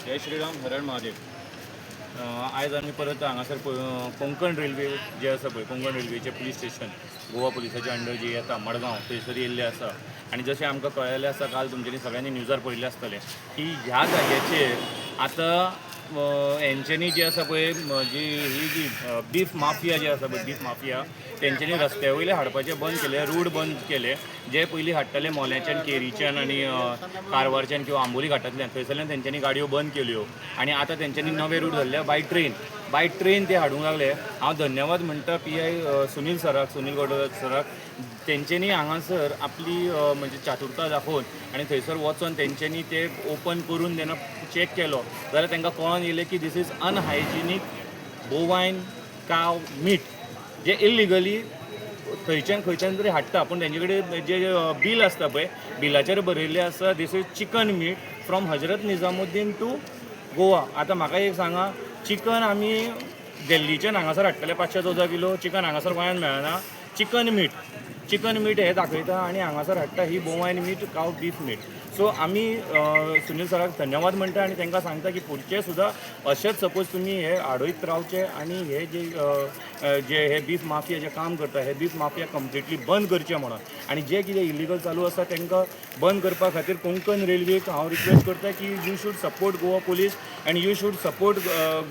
जय श्रीराम, हर हर महादेव. आयज आमी परत हांगासर कोंकण रेल्वे जे आसा पळय, कोंकण रेल्वेचें पुलीस स्टेशन गोवा पुलिसाच्या अंडर जे येता मडगांव, थंयसर येयल्ले आसा. आनी जशें आमकां कळ्ळेलें आसा, काल तुमच्यांनी सगळ्यांनी न्यूजार पळयल्लें आसतलें की ह्या जाग्याचेर आतां हेंच्यांनी जे आसा पळय, जी ही जी बीफ माफिया जी आसा पळय, बीफ माफिया तेंच्यांनी रस्त्या वयले हाडपाचें बंद केलें, रूट बंद केले. जे पयलीं हाडटाले मोल्याच्यान, केरीच्यान आनी कारवारच्यान किंवा आंबोली घाटांतल्यान, थंयसरल्यान तेंच्यांनी गाडयो बंद केल्यो आनी आतां तेंच्यांनी नवे रूट धरले. बाय ट्रेन ते हाडूंक लागले. हांव धन्यवाद म्हणटा पीआय सुनील सराक, सुनील गौडर सराक. तेंच्यांनी हांगासर आपली म्हणजे चातुरता दाखोवन आनी थंयसर वचोन तेंच्यांनी ते ओपन करून जेन्ना चॅक केलो जाल्यार तांकां कळोन येयलें की this is unhygienic bovine cow meat, J illegally थंयच्यान खंयच्यान तरी हाडटा. पूण तेंचे कडेन जे बील आसता पळय, बिलाचेर बरयल्लें आसा, "This is chicken meat from Hazrat Nizamuddin to Goa." आतां म्हाका एक सांगा, चिकन आमी दिल्लीच्यान हांगासर हाडटले 514 किलो चिकन? हांगासर गोंयांत मेळना चिकन मीट. चिकन मीट हे दाखयता आनी हांगासर हाडटा ही bovine meat, cow beef meat. So आमी सुनील सराक धन्यवाद म्हणटा आनी तांकां सांगता की फुडचे सुद्दां अशेंच सपोज तुमी हे हाडयत रावचे आनी हे जे अ, अ, जे हे बीफ माफिया जे काम करता, हे बीफ माफिया कंप्लिटली बंद करचे म्हणून आनी जे कितें इलिगल चालू आसा तांकां बंद करपा खातीर कोंकण रेल्वेक हांव रिक्वेस्ट करता की you should support Goa Police and you should support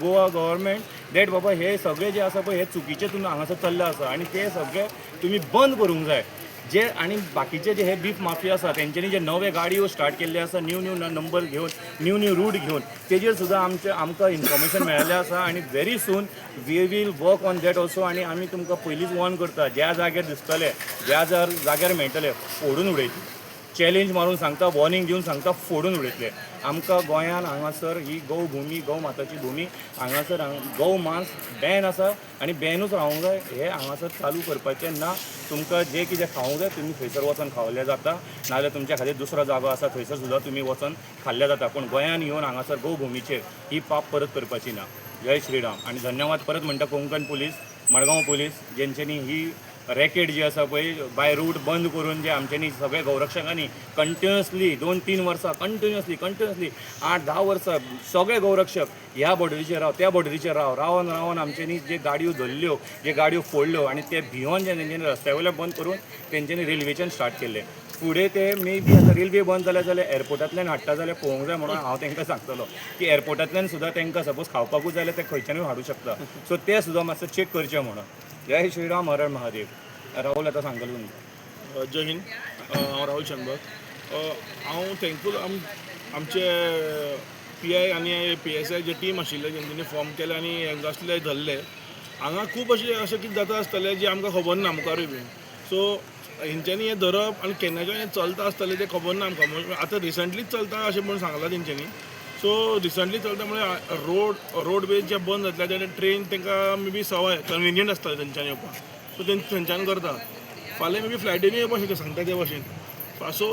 Goa government that बाबा हे सगळे जे आसा पळय, हे चुकीचे तुमी हांगासर चल्ले आसा आनी ते सगळे तुमी बंद करूंक जाय. जे आनी बाकीचे जे हे बीफ माफिया आसा, तेंच्यांनी जे नवे गाडयो स्टार्ट केल्ले आसा, न्यू न्यू नंबर घेवन, न्यू न्यू रूट घेवन, तेजेर सुद्दां आमचे आमकां इन्फॉर्मेशन मेळ्ळेलें आसा आनी very soon we will work on that also. आनी आमी तुमकां पयलींच वॉर्न करता, ज्या जाग्यार दिसतले, ज्या जाग्यार मेळटले, फोडून उडयतले. चॅलेंज मारून सांगता, वॉर्निंग दिवन सांगता, फोडून उडयतले. आमकां गोंयान हांगासर ही गौ भुमी, गौ माताची भुमी, हांगासर गौ मांस बॅन आसा आनी बॅनूच रावंक जाय. हे हांगासर चालू करपाचें ना. तुमकां जें कितें खावंक जाय, तुमी थंयसर वचोन खावल्यार जाता, नाजाल्यार तुमच्या खातीर दुसरो जागो आसा, थंयसर सुद्दां तुमी वचोन खाल्ल्यार जाता. पूण गोंयान येवन हांगासर गौभुमीचेर ही पाप परत करपाची ना. जय श्रीराम आनी धन्यवाद परत म्हणटा कोंकण पुलीस, मडगांव पुलीस, जेंच्यांनी ही रॅकेट जी आसा पळय, बाय रूट बंद करून जे आमच्यांनी सगळे गौरक्षकांनी कंटिन्युअसली 2-3 वर्सां, कंटिन्युअसली कंटिन्युअसली 8-10 वर्सां सगळे गौरक्षक ह्या बॉर्डरीचेर राव, त्या बॉर्डरीचेर राव, रावन रावन आमच्यांनी जे गाडयो धरल्यो, जे गाडयो फोडल्यो आनी ते भियोन जे तेंच्यांनी रस्त्या वयल्यान बंद करून तेंच्यांनी रेल्वेच्यान स्टार्ट केल्ले. फुडें ते मे बी आतां रेल्वे बंद जाल्या जाल्यार एअरपोर्टांतल्यान हाडटा जाल्यार पळोवंक जाय. म्हणून हांव तांकां सांगतलो की एअरपोर्टांतल्यान सुद्दां तांकां सपोज खावपाकूच जाल्यार ते खंयच्यानूय हाडूं शकता. सो ते सुद्दां मातशें चॅक करचें म्हणून. जय श्रीराम, हर हर महादेव. राहुल आतां सांगतलो तुमकां. जय हिंद. हांव राहुल शनबग. हांव थँकफूल आमचे पीआय आनी पीएसआय जे टीम आशिल्ले, जेंच्यांनी फॉर्म केले आनी हांकां असले धरले. हांगा खूब अशें अशें कितें जाता आसतलें जें आमकां खबर ना मुखारूय बीन. सो हेंच्यांनी हें धरप आनी केन्नाच्यान हें चलता आसतलें तें खबर ना आमकां. आतां रिसंटलीच चलता अशें म्हणून सांगलां तेंच्यांनी. सो रिसंटली चलता म्हळ्यार रोडवेज जे बंद जातले जाल्यार ट्रेन तांकां मे बी सवाय, कन्विनियंट आसतलें थंयच्यान येवपाक. सो ते थंयच्यान करता. फाल्यां मे बी फ्लायटीनूय येवपाक शकता, सांगता ते भाशेन. सो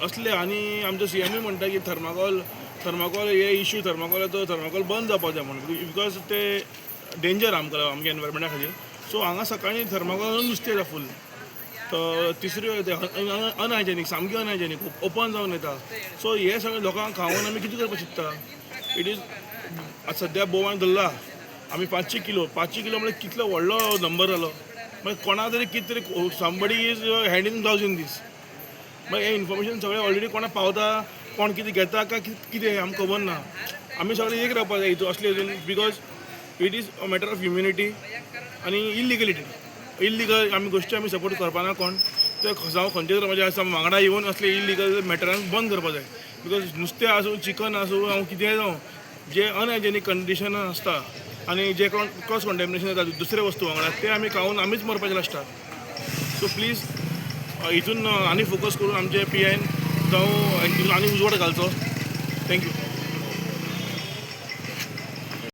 असले आनी आमचो सीएमूय म्हणटा की थर्माकोल हे इशू, थर्माकोलाचो, थर्माकोल बंद जावपाक जाय म्हणून, because ते डेंजर आमकां, आमच्या एनवायरमेंटा खातीर. सो हांगा सकाळीं थर्माकोलान नुस्तें येता फूल. तर तिसऱ्यो ते अनहायजेनीक, सामकी अनहायजेनीक, ओपन जावन येता. सो हे सगळे लोकांक खावन आमी कितें करपाक चिंत्ता? It is आतां सद्या बोवान धरला आमी 500 किलो. 500 किलो म्हळ्यार कितलो व्हडलो नंबर जालो. मागीर कोणा तरी कितें तरी, somebody is hand in gloves in this. मागीर हें इन्फॉर्मेशन सगळें ऑलरेडी कोणाक पावता, कोण कितें घेता काय कितें आमकां खबर ना. आमी सगळे एक रावपाक जाय हितून असले हितून, because it is a matter of humanity आनी इलिगलिटी, इल्लिगल आमी गोश्टी आमी सपोर्ट करपाना. कोण ते जावं, खंयचे धर्माचे आसा, वांगडा येवन असले इलिगल मॅटरांक बंद करपाक जाय, because नुस्तें आसूं, चिकन आसूं, जावं कितेंय जावं, जे अनहायजेनीक कंडिशनान आसता आनी जे कोण क्रॉस कंटेमिनेशन जाता दुसरे वस्तू वांगडा, ते आमी खावन आमीच मरपाचे लास्टाक. सो प्लीज हितून आनी फोकस करून आमचे पीआयन जावं हितून आनी उजवाड घालचो. Thank you.